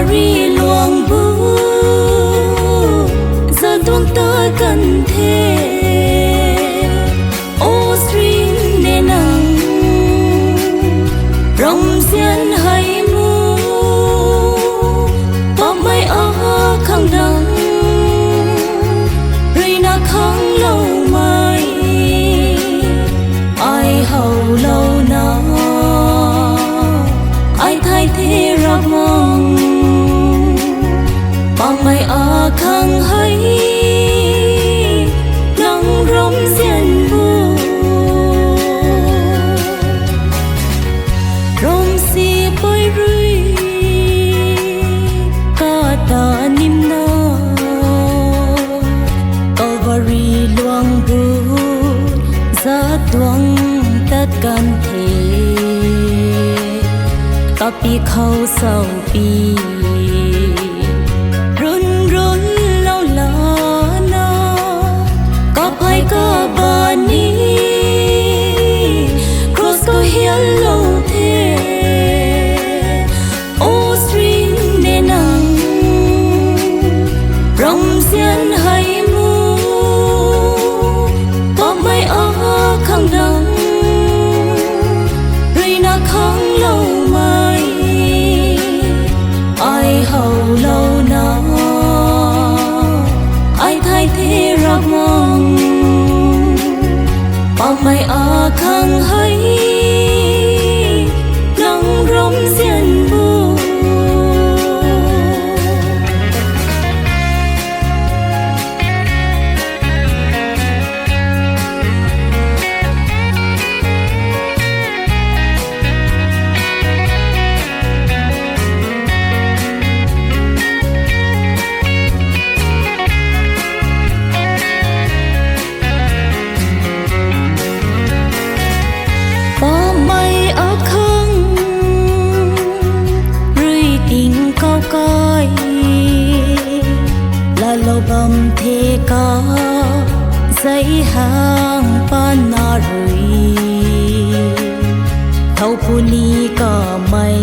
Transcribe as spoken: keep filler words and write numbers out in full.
Ri luang bu zatuang ta kan the, o sring ne nang, ramzian hei mu, pammei a khang nang, ruina khang loumei, ai howlouna, ai thay the Ravguangc, pammei a khang hei, nang ramzian bu. Rom si pui rui, kata nimna, Calvary luang bu, zatuang tat kan the, kapi khou saupi, run run lou lana, kaphey kabani, cross khou hianlou the, o sring ne nang, ramzian hei mu, pammei a khang nang, ruina khang loumei, ai howlouna, ai thay the Ravguangc, pammei a khang hei, nang ramzian bu. Pammei akhang rui tingkauh kai, laalou bam the ka, zei hang pana rui, thow puni kamei